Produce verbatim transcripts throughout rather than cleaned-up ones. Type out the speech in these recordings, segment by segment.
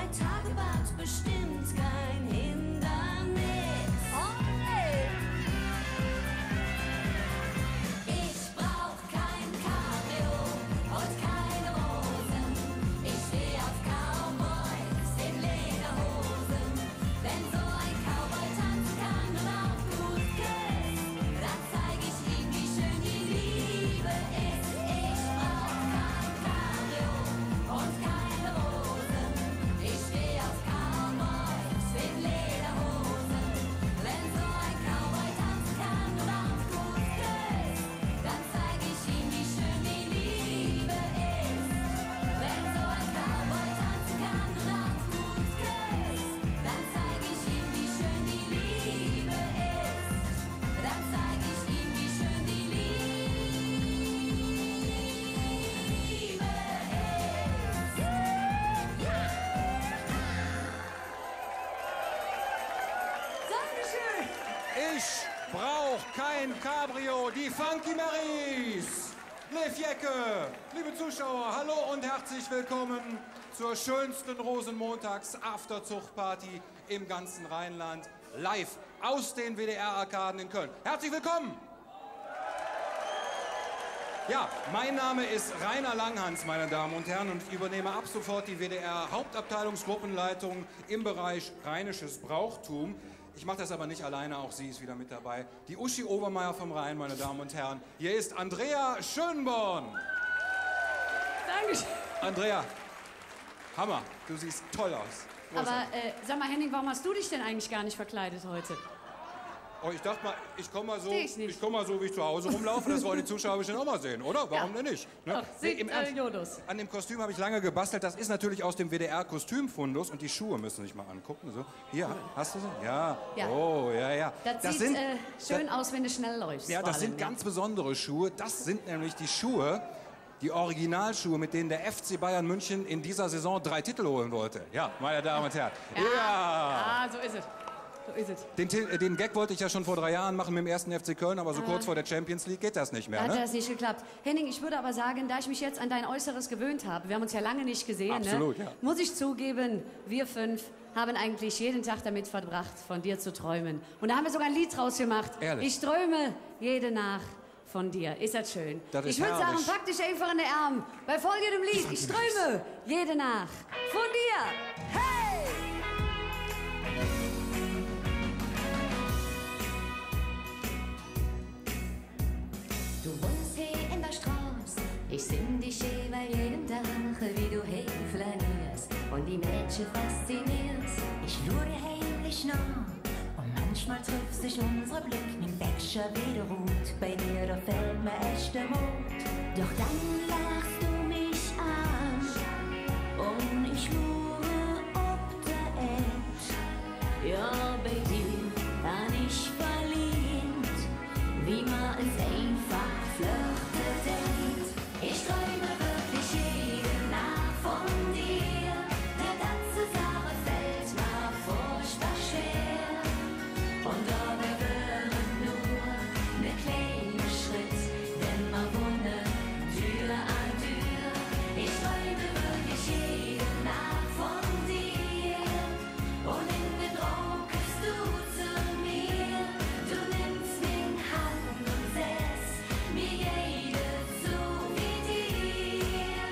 Tagebad bestimmt kein Hindernis. Olé! Ich brauch kein Cabrio und keine Rosen. Ich steh auf Cowboys in Lederhosen. Wenn so ein Cowboy tanzen kann und auch gut küsst, dann zeig ich ihm, wie schön die Liebe ist. Ich brauch kein Cabrio und keine Rosen. Ich steh auf Cowboys in Lederhosen. Wenn so ein Cowboy tanzen kann und auch gut küsst, dann zeig ich ihm, wie schön die Liebe ist. Wenn so ein Cowboy tanzen kann und auch gut küsst, dann zeig ich ihm, wie schön die Liebe ist. Dann zeig ich ihm, wie schön die Liebe ist. Dankeschön. Ich brauch kein Cabrio, die Funky Marys. Lev Jecke, liebe Zuschauer, hallo und herzlich willkommen zur schönsten Rosenmontags-Afterzug-Party im ganzen Rheinland, live aus den W D R-Arkaden in Köln. Herzlich willkommen! Ja, mein Name ist Rainer Langhans, meine Damen und Herren, und ich übernehme ab sofort die W D R-Hauptabteilungsgruppenleitung im Bereich rheinisches Brauchtum. Ich mach das aber nicht alleine, auch sie ist wieder mit dabei. Die Uschi Obermeier vom Rhein, meine Damen und Herren. Hier ist Andrea Schönborn. Dankeschön. Andrea, Hammer, du siehst toll aus. Großartig. Aber, äh, sag mal, Henning, warum hast du dich denn eigentlich gar nicht verkleidet heute? Oh, ich dachte mal, ich komm mal so, Seh ich nicht. Ich komm mal so, wie ich zu Hause rumlaufe, das wollen die Zuschauer bestimmt auch mal sehen, oder? Ja. Warum denn nicht? Ne? Doch, nee, sieht, im Ernst, äh, gut aus. An dem Kostüm habe ich lange gebastelt. Das ist natürlich aus dem W D R-Kostümfundus. Und die Schuhe müssen Sie sich mal angucken. So. Hier, hast du sie? Ja. Ja. Oh, ja, ja. Das sieht, äh, schön aus, wenn du schnell läufst, vor allem, ja. Das sind ganz besondere Schuhe. Das sind nämlich die Schuhe, die Originalschuhe, mit denen der F C Bayern München in dieser Saison drei Titel holen wollte. Ja, meine Damen und Herren. Ja. Ja. Ja, so ist es. So ist es. Den Til-, äh, den Gag wollte ich ja schon vor drei Jahren machen mit dem ersten F C Köln, aber so kurz vor der Champions League geht das nicht mehr, ne? Ah. Da hat das nicht geklappt. Henning, ich würde aber sagen, da ich mich jetzt an dein Äußeres gewöhnt habe, wir haben uns ja lange nicht gesehen, ne? Absolut, ja. Muss ich zugeben, wir fünf haben eigentlich jeden Tag damit verbracht, von dir zu träumen. Und da haben wir sogar ein Lied draus gemacht. Ehrlich? Ich träume jede Nacht von dir. Ist das schön? Das ist herrlich. Ich würd sagen, pack dich einfach in de Ärm bei folgendem Lied. Ich träume jede Nacht von dir. Hey! Du wonns hee en der Stroß, ich sinn dich hee, weil jeden Dag, wie du hee flaneers. Un die Mädche faszineers. Ich luur dir heimlich noh, un manchmol triff sich unsere Blick. Ming Bäckcher widder rut, bei dir, do fällt mer echt de Mot. Doch dann lachs du mich aan, un ich luur op der Ääd. Jo, bei dir han ich verliebt, wie mer ens einfach flirte deit. Ich träum wirklich jede Naach vun dir, der ganze Dag fällt mer furchtbar schwer. Un dobei wör et nor ne kleine Schritt, den mer wonne Dür an Dür. Ich träum wirklich jede Naach vun dir. Un en der Drohm küss do zo mir, do nimms ming Hand un sähs, mir geiht et su wie dir.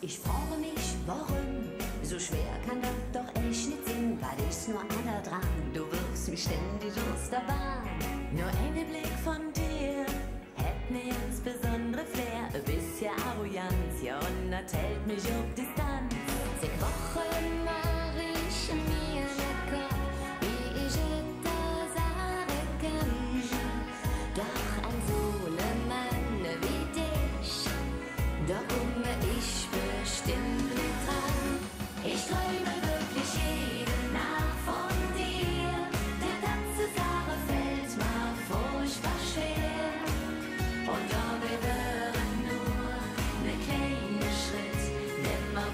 Ich froge mich, woröm, su schwer kann dat doch echt nit sin, wat es nor all dran, do wirfs mich ständig us der Bahn. Nor eine Bleck vun dir hät ne ganz besondere Flair, e bessche Arroganz, jo, un dat hält mich op Distanz. Sick Woche maach ich mir ne Kopp, wie ich et do sage kann. Doch an su ne Mann wie dich, do kumme ich bestemmp nit dran. Ich träum wirklich jede Naach vun dir. Der ganze Dag fällt mer furchtbar schwer. Un dobei wör et nor ne kleine Schritt, den mer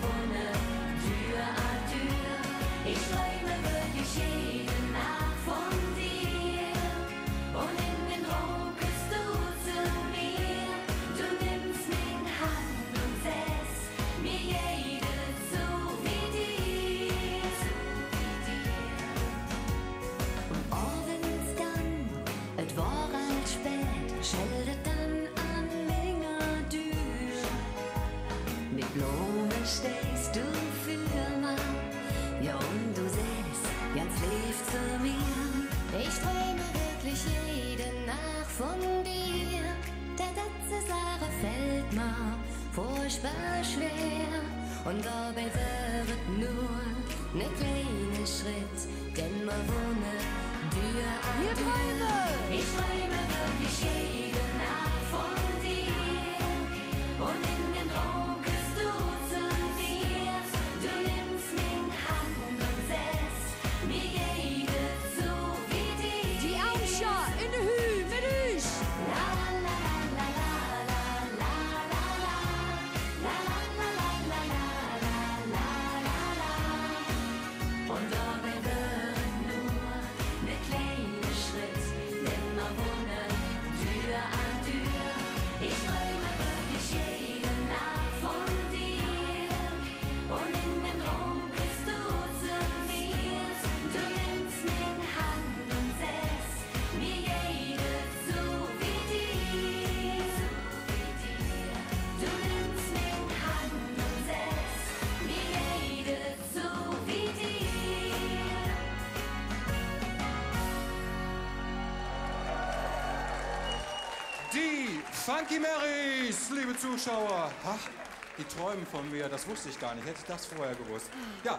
Mer furchbar schwer un dobei wör et nor ne kleine Schritt, denn mer wonne Dür an Dür. Ich dröme wirklich jede Nacht vun dir un en dem Druck küss do zo mir. Do nimms ming Hand un sähs, mir geiht et su wie dir. Die Ärm en de Hüh met üch. Un dobei wör et nor ne kleine Schritt, denn mer wonne Dür an Dür. Ich dröme wirklich jede Nacht vun dir. Un en dem Druck küss do zo mir. Do nimms ming Hand un sähs, mir geiht et su wie dir. Do nimms ming Hand un sähs, mir geiht et su wie dir. Die Funky Marys, liebe Zuschauer. Ach, die träumen von mir. Das wusste ich gar nicht. Hätte ich das vorher gewusst. Ja,